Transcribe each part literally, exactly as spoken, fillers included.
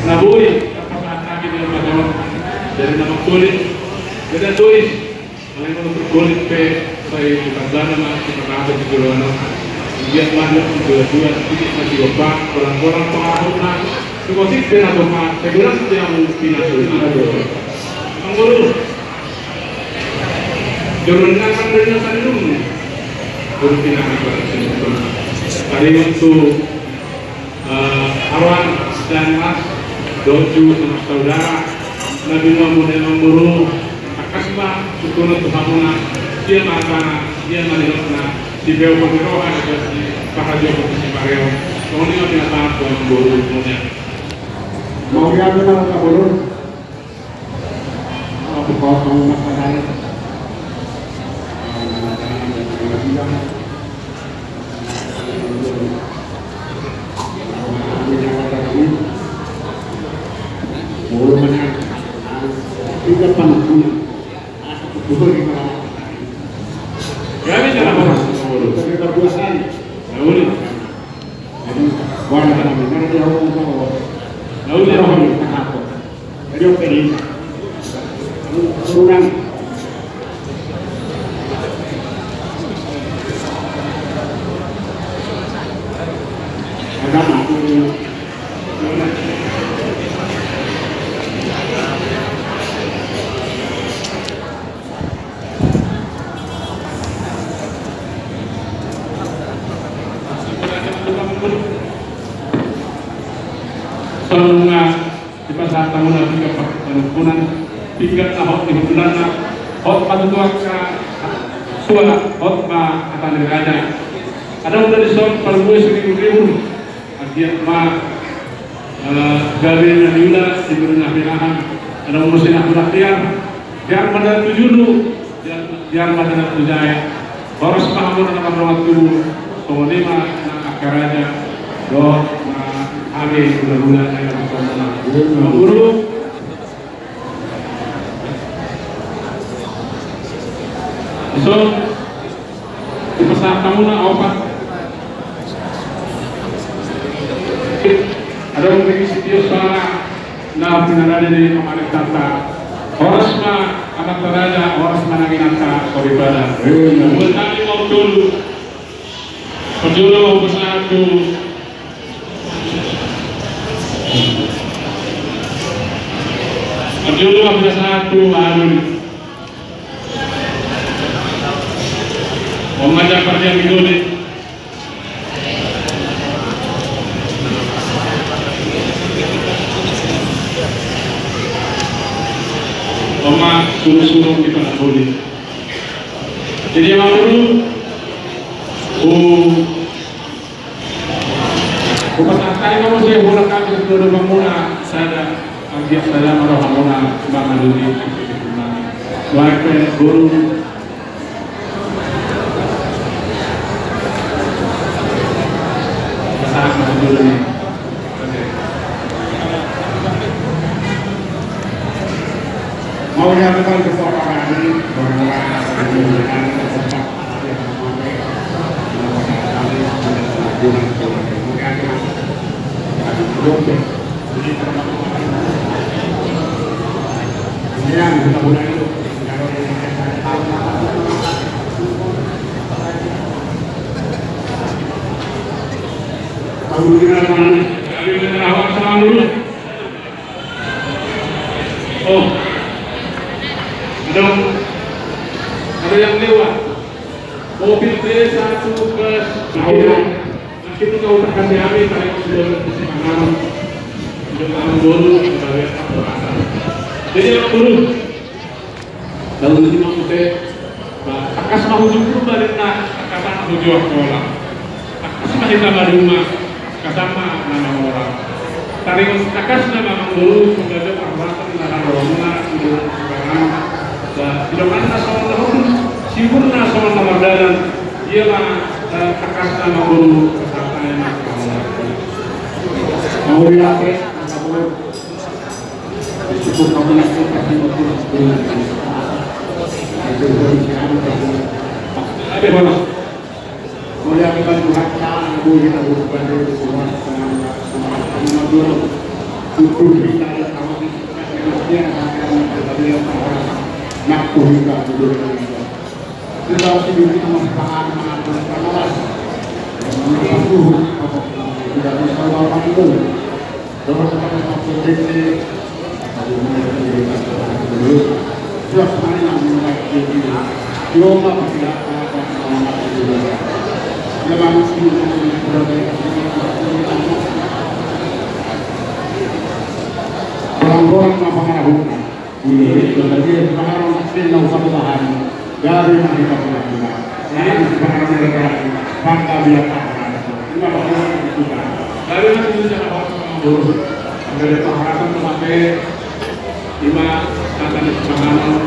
Na boi, tapasahat hami di lembaga on, dari nama Kolit, beda dois, alai nama Kolit pe, sai di pardana ma, di pardana di joloan on. Dia ma di dua-dua, di ma di opa, bolang-bolang pangarahutna, di Kolit pe na topa, sai bolang dia mau pindah. Amang Boru. Jolo ni nang mandai na salelum ni. Jolo ni nang mandai na salelum. Tadi waktu, eh, awan dan mas, dohot tu sama saudara, na binomu ni Amang Boru, tangkas ma, sungkunon tu hamuna, dia ma hatana, dia ma nidokna, di beo pemiroha, di pahajo, di simareo, songon i ma pinatahak tu Amang Boru, songon i. Mau diambil Amang Boru. Jadi, oke, ini. Kurang. Agama. Songon na dipasahat hamuna pinggan parpanungkunan, pinggan na hot ni hundulanna, hot ma tutu angka tua, hot ma hata ni raja. Adong do dison parbue siribur-ribur, anggiat ma, eh, gabe na niula, timbul na pinahan. Adong muse na hurang tiar, tiar ma dalan tu julu, tiar, tiar ma dalan tu jae. Horas ma hamuna na mardongan tubu, songon i ma nang angka raja dohot na hami hulahula na i na mardongan tubu. Guru. Dison. Dipasahat hamuna opat. Adong tingki sitio soara na pinarade ni pamarentanta. Horas ma amanta raja, horas ma nang inanta soripada. Buat kami mau tolu. Parjolo ma hupasahat tu. Parjolo ma hupasahat tu Alun. Oma Japar dia midone. Oma suruh-suruh di Panakoli. Jadi, Amang Guru, Hupasahat hami ma muse, holan hami sandok hamuna sada, anggiat sada ma rohamuna mangalului. Baik pe, Guru. Pasahat ma tu Guru ni. Oke. Mau diaturkan ke Bapak Rani, Bapak Rani, Oh. Ada, ada yang lewat. Mobil B satu plus. Akhirnya, akhirnya kau tekan di kami, kami sudah bersemangat. Sudah malam dulu, kita lihat apa. Jadi, Amang Guru. Lalu di mangkute, ba, tangkas ma hujung purba ninna, tangkasan ma hujung hola. Tangkas ma hita maduma, tangkasan ma na mamora. Taringot tangkas na ma Amang Guru, pembaca parmata na raromuna, ibu sekarang, ba, idokan na songon na hurus, sibur na songon na mardalan, ia ma, eh, tangkas na ma Amang Guru, kesatanya na mamora. Mau ya, oke. Orang-orang na pangarahutna. Iya, itu tadi yang pengarah maksudnya nggak usah dibahas. Gabe ma hita pura-pura. Jadi, sebenarnya mereka bangga biar apa. Ini apa orang itu kan. Gabe ma hita pura-pura. Gabe paharasan tu sampai lima kata di sepanganon.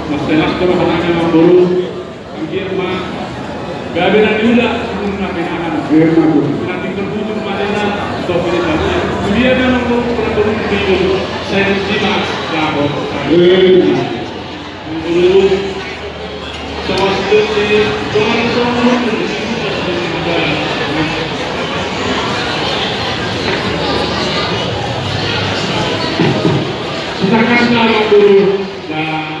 Mas telas tu apa namanya, Bang Buru? Anggiat ma gabe na niula, na pinahan. Nanti terputus ma dena, stop ini tadi. Dia memang perlu, perlu bingung. Saya terima, lapor. Dulu, sama seperti, jangan sama. Kita kasih nama dulu. Nah,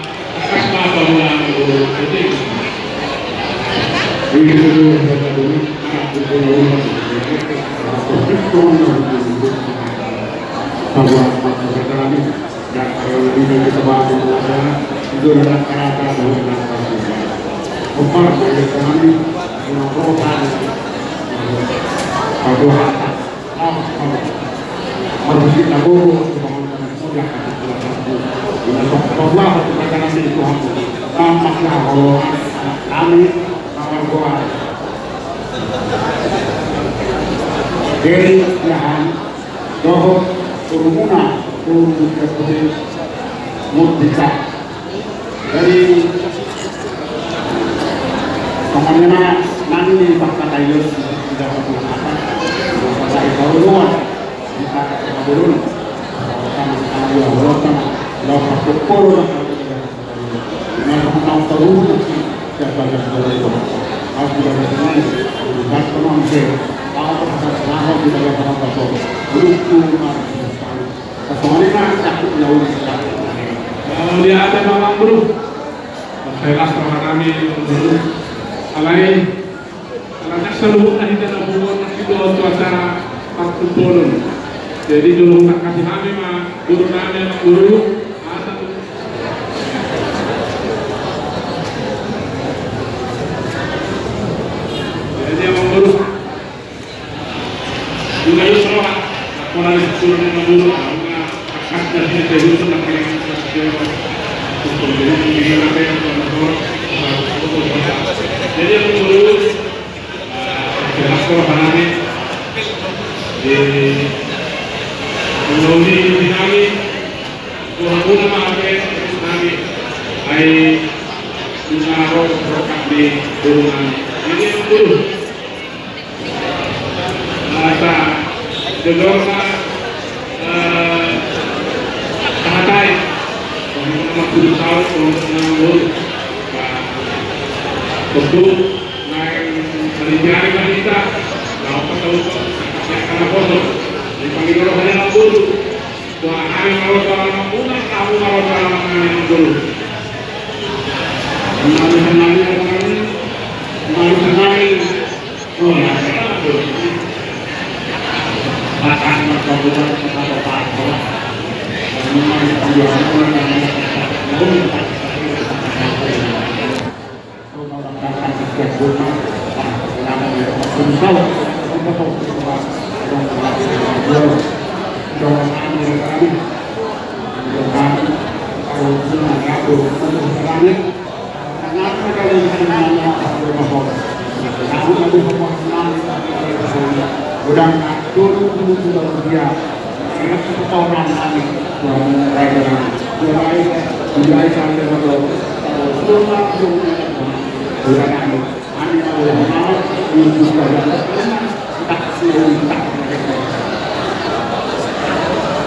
Jadi, ya, dohot gurumuna, guru Murtika. Jadi, songon i ma nang ni pangkataion, di dalam pangkataion, di dalam pangkataion, di dalam pangkataion, di dalam pangkataion, di dalam pangkataion, Mauliate ma, Amang Boru. Mas, sai las roha nami, Amang Boru. Alai, ala na saluhutna hita na punguan nangkin dohot tu acara parkumpolon. Jadi, jolo hutangkasi hami ma boru nami, Amang Boru. Asa tu. Jadi, Amang Boru. Asa, jolo ma, eh, tahatai. Pahina ma puluh taon, puluh taon. Nah, tentu, naeng malipiari ma hita. Nah, apa tahu, ya, karena foto. Di panggilan rohani Amang Boru. Wah, kami mau ke Amang Boru, kamu mau ke Amang Boru. Malu senang ya, Amang. Malu senang.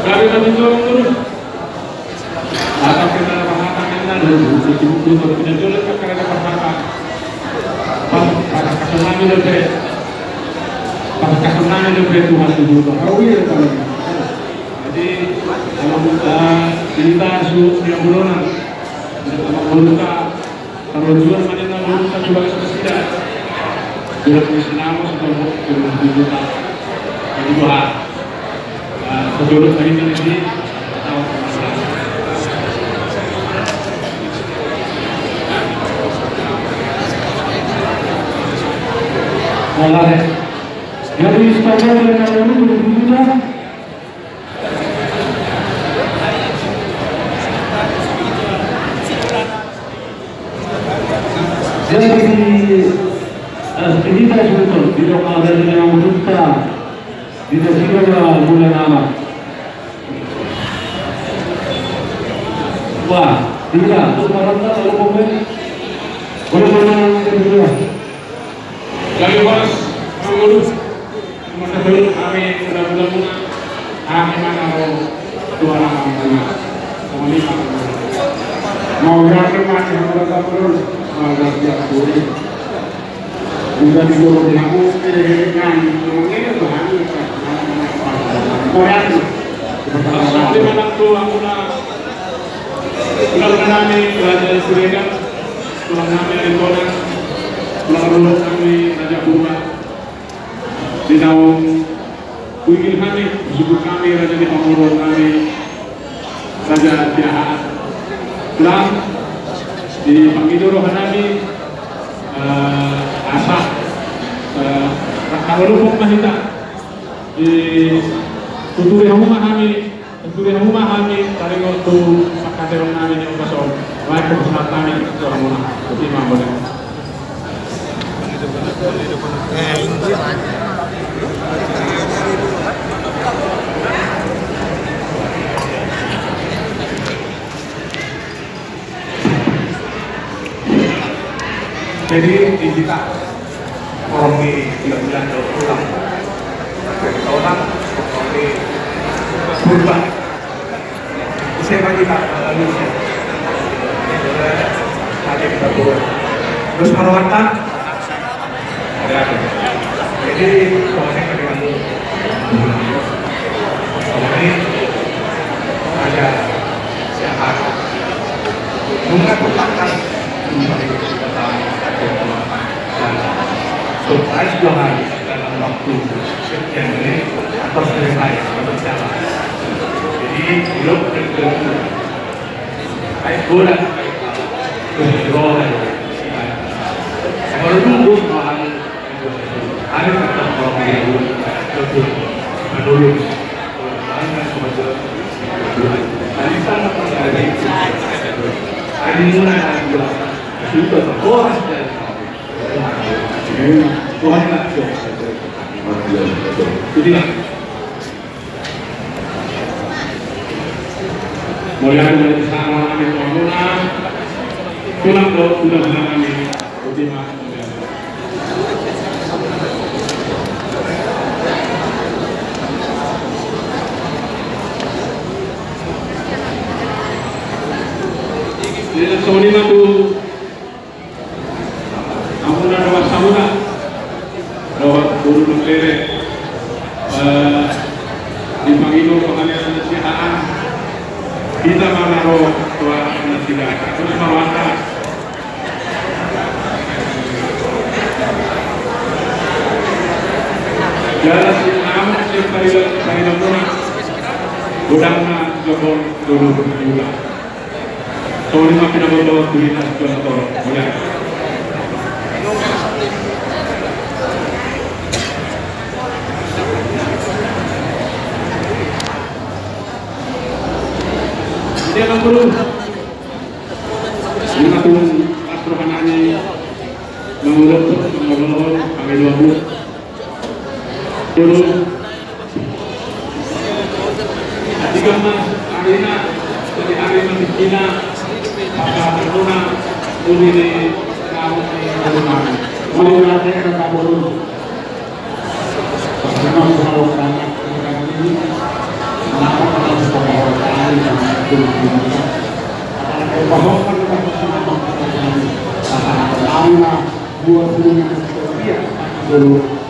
Gabe ma di jolo, Guru. Masa pe na parhata, na dulu, di timur dulu, baru pindah dulu, kan karena parhata. Pas, pas kasonami dope. Pas kasonami dope, Tuhan, di jolo. Oh, iya, Tuhan. Di amang boru na, di amang boru na, kalau jual mana na boru na, coba kasih dia. Jual di sini nama sudah mau jual di juta. Jadi dua. Nah, sejolok tadi kan di Olah, ya. Jadi, standar dari kalau ini udah dibuka. Jadi, eh, kita sebetulnya tidak ada yang meminta. Kita juga mulai nama. Wah, tidak, untuk orang tak, kalau komen, kalau komen yang kedua. Jadi, Bos, mangurus. Masa dulu kami udah bulan bunga. Kami mana mau dua orang bunga. Sama lima. Mau berapa, Mas, yang udah tak perlu? Mau udah siap dulu. Udah di guru di aku, kira-kira kan, cuma ini tuh, kan. Mau ya, tuh. Di mana tuh, aku udah, udah pernah nih, belajar di Siregar. Tulang nami Aritonang, tulang rorobot nami Raja Purba. Di naung huingot hami, disebut hami Raja ni Pangurung nami, Raja Siahaan. Tulang, dipangido roha nami, eh, asa, eh, raka lolopok ma hita. Di tuturi hamu ma hami, tuturi hamu ma hami, taringot tu pangkataion nami di ombas on. Baik, tu pesan nami tu hamuna. Botima, boleh. Jadi, di hita, orang di tiga bulan dua puluh tahun. Tahun, orang di Purba. Saya bagi, Pak, eh, Lucia. Ada kita buat. Terus perawatan. Jadi, pokoknya ketika ini ada sehat. Bunga tetapkan. Dan surprise dua hari dalam waktu sekian menit atau selesai berjalan. Jadi, belum tentu. Baik, bola. Bola. Kalau dulu, kalau anu, anu tetap kalau dia dulu, betul. Menurut. Kalau anu, semacam. Tadi sana pas ada. Tadi mulai ada dua. Sudah, bola sudah. Tuhan tak. Jadi lah. Mauliate ma di hamu, tulang, tulang, tulang nami. Botima, mauliate. Jadi, langsung lima tu. Ampun, ada wassamuna. Dohot boru nang lele. Eh, dipangido roha ni Siahaan. Hita ma na ro tu anak nasida. Terus marwata. Jalan si Amun si Pariban, Pariban Muna. Godang na jokon dulu juga. Tolu ma pinaboto tu hita tu anak toro. Boleh. Dia kan belum. Lima puluh empat rohanani. Mangulok, mangulok, kami dua puluh. Dulu. Tiga mas, arina, jadi arina di Cina, maka berguna, uli di kamu di rumah. Mau nanti ada kabur. Karena kalau anak ini, kenapa kita harus bawa orang lain yang belum punya? Apalagi bawa orang yang belum punya. Karena dua puluh lima juta rupiah dulu.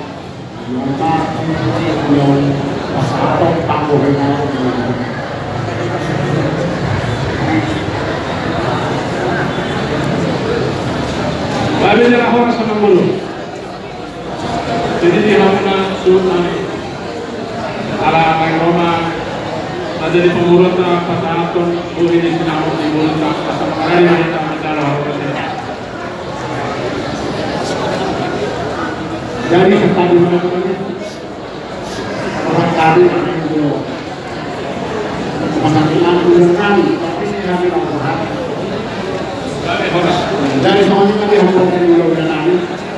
Raja ni pamoruonta pasahathon bohi ni sinamot ni boruonta, asa mangarade ma hita manjalo harumatean. Jadi sekali lagi, orang tadi itu pasangan ulang kali, tapi ini kami orang berharap. Jadi semuanya kami orang berharap.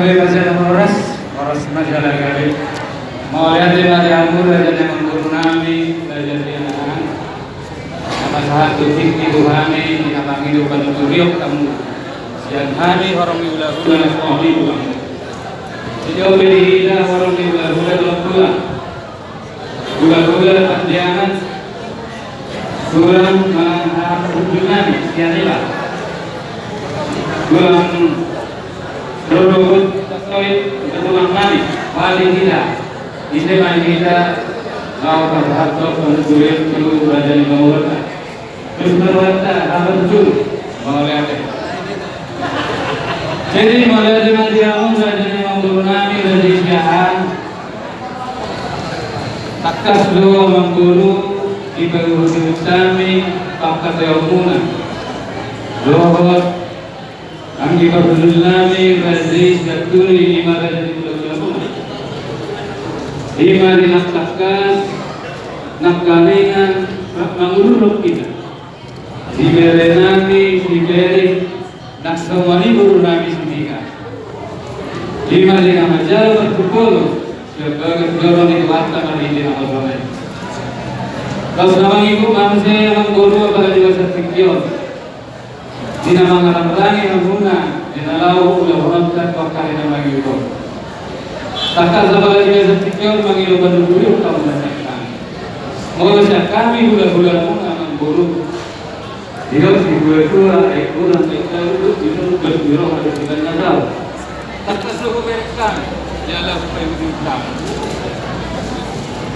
Raja na horas, horas ma jala gabe. Mauliate ma di hamu raja ni amangboru nami, raja ni amang. Na pasahat tingki tu hami di na mangido panuturion hamu. Sian hami horong ni hulahula na suang ni tulang. Jadi ope di hita horong ni hulahula dohot tulang. Hulahula Pandiangan, tulang manang hahar bujur nami sian Ila. Tulang rorobot tasoit tulang nami, wali hita. Ise ma hita, laho pasahathon panuturion tu raja ni pamoruonta. Terus berwata, habar jur, mauliate. Jadi mauliate ma di hamu raja ni amangboru nami, raja ni siahaan. Tangkas do amangboru, dipaihutihut hami pangkataion muna. Dohot anggi parhundul nami raja i Sianturi, i ma raja ni hulahula muna. I ma di na tangkas nangkaningan rap mangululhon hita. Di bere nami, di bere nang songon i boru nami Sitinga. I ma di na manjalo parpupulu sian bagas joro ni Tuhanta marhite na marroha i. Laos na mangihut ma muse amangboru apala di bagasan tingki on. Di na mangarangrangi hamuna di na laho ulaononta tu angka ari na mangihut on. Tangkas apala di bagasan tingki on mangido panuturion hamuna sian hami. Molo sian hami hulahula muna amangboru. Didok situa-tua, aek urang, aek tau, didok, didok, didok, didok, didok, didok, didok. Tangkas do hubereng hami, jala hupaihutihut hami.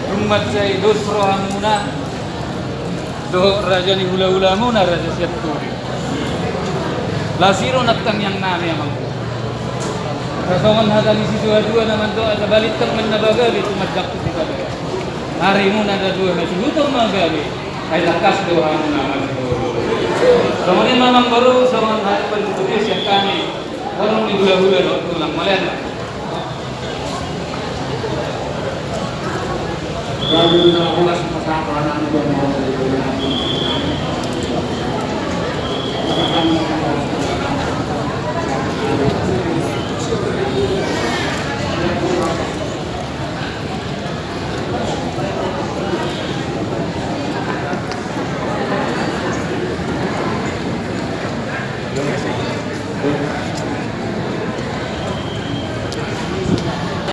Dung mansai dos rohamuna dohot raja ni hulahulamuna, raja Sianturi. Laos i do nang tangiang nami amang. Songon hata ni situatua na mandok, asa balintang ma na gabe, tumandangkon sitadoan. Arimuna na dua, masihuthon ma gabe. Ai tangkas do hamuna masihuthon. Songon i ma amangboru, songon hata panuturion sian hami. Horong ni hulahula dohot tulang, mauliate. Lalu na horas pasahat anak buah